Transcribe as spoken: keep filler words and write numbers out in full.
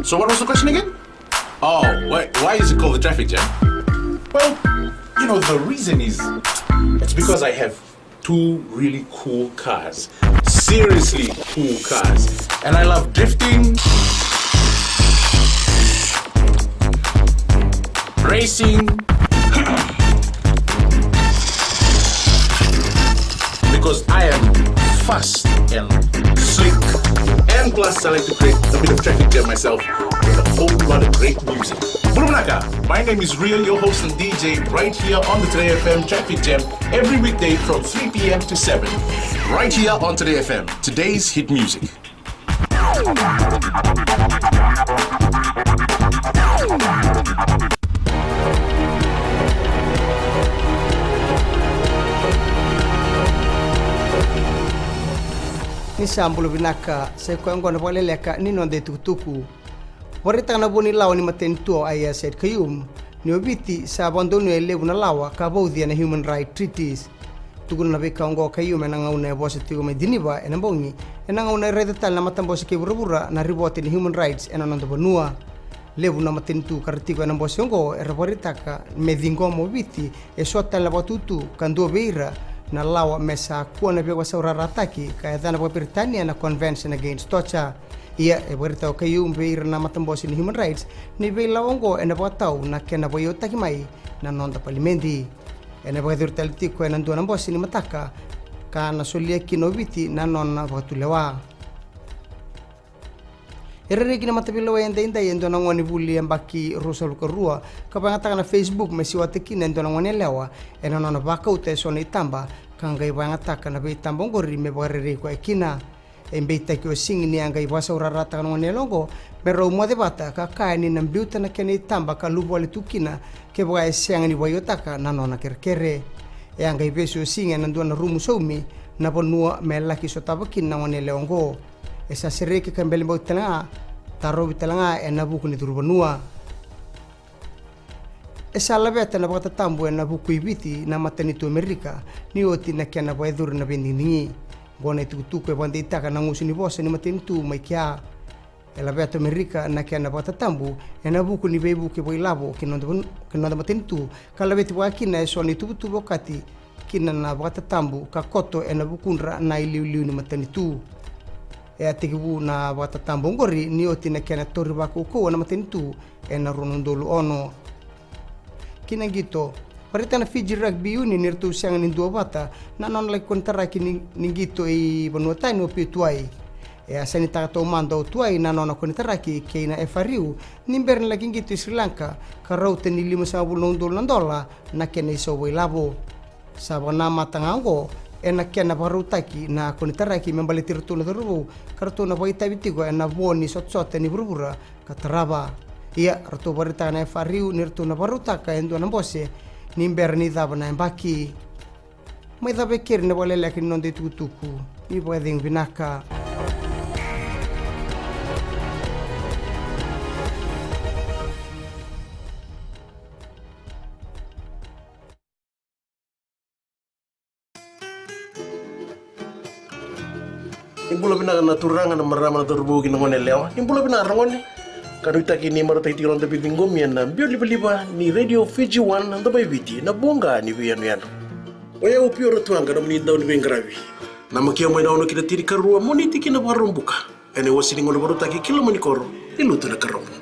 So what was the question again? Oh, why, why is it called the traffic jam? Well, you know, the reason is it's because I have two really cool cars. Seriously cool cars. And I love drifting, racing, because I am fast and slick. And plus, I like to create a bit of traffic jam myself with a whole lot of great music. Bula vinaka, my name is Real, your host and D J, right here on the Today F M Traffic Jam, every weekday from three p.m. to seven, right here on Today F M, today's hit music. Ni sa bula vinaka, sa i koya oqo na vakaleleka ni noda itukutuku. Vakaraitaka na vua ni lawa ni matanitu o Aiyaz Sayed-Khaiyum ni o Viti sa vakadonuya e levu na lawa ka vauci ena human rights treaties. Tukuna na veika oqo o Khaiyum ena gauna e vosa tiko mai Geneva ena bogi, ena gauna e raica tale na matabose kei vuravura na ripote ni human rights ena noda vanua. Levu na matanitu ka ra tiko ena bose oqo era vakaraitaka me ciqoma o Viti e so tale na vakatutu ka dua vei ira na lawa me sa kua na veivakasaurarataki ka yacana vakaperitania na Convention Against Torture. Ia e vakaraitaka o Khaiyum vei ira na matabose ni human rights ni veilawa oqo ena vakatau na kena vakaiotaki mai na noda palimedi. Ena vakayacori tale tiko ena dua na bose ni mataka ka na solia kina o Viti na nona vakatulewa. E rairai ki na mataveilewai edaidai e dua na gone vuli yabaki ruasagavulu ka rua ka vakayagataka na Facebook me siwata kina e dua na goneyalewa ena nona vakauta e so na itaba ka qai vakayagataka na veitaba oqori me vakarerei koya kina. E beitaki o Singh ni a qai vakasaurarataka na goneyalewa oqo me rau moce vata ka kaya ni na biuta na kena itaba ka luvawale tu kina kevaka e sega ni vakaiotaka na nona kerekere. E a qai vesu o Singh ena dua na rumu saumi na vanua me laki sotava kina na goneyalewa oqo. E sa sereki ka belebauti tale ga, tarovi tale ga ena vuku ni curu vanua. E sa laveta na vakatatabu ena vuku i Viti na matanitu Amerika ni oti na kena vakayacori na veidigidigi. Oqo na itukutuku e vakadeitaka na gusu ni vosa ni matanitu mai kea. E laveta o Amerika na kena vakatatabu ena vuku ni veivuke vakailavo ki na noda van-, ki na noda matanitu ka laveti vaka kina e so na ituvatuva okati kina na vakatatabu ka koto ena vukudra na iliuliu ni matanitu. E a tekivu na vakatatabu oqori ni oti na kena tauri vakaukauwa na matanitu ena rua na udolu ono. Ki na qito, vakaraitaka na Fiji Rugby Union ni ratou sega ni duavata na nona laki konitaraki ni, ni qito i vanua tani o Pio Tuwai. E a sainitaka taumada o Tuwai na nona konitaraki kei na F R U ni bera ni laki qito i Sri Lanka ka rauta ni limasagavulu na udolu na dola na kena isau vakailavo. Sa vakanamata ga oqo ena kena vakarautaki na konitaraki me baleti iratou na cauravou ka ratou na vakaitavi tiko ena vo ni sotasota ni vuravura ka tarava. Ia, ratou vakaraitaka na F R U ni ratou na vakarautaka e dua na bose ni bera ni cava na yabaki. Mai cava e keri na vakaleleka ni noda itukutuku. Ni vakacegu vinaka. Ni bula vinaka na turaga, na marama, na cauravou kei na goneyalewa. Ni bula vinaka ragone. Ka nuitaki ni marautaki tiko na noda veiciqomi ena biau livaliva ni Radio Fiji One, na Domo i Viti, na voqa ni veiyanuyanu. O yau Pio Ratuaqa, nomuni dau ni veiqaravi. Namakia mai na ono ki na tinikarua, Moniti ki na Vakaraubuka. Ena iwase ni gauna vakarautaki ki loma ni koro ni Lotu Nakarobo.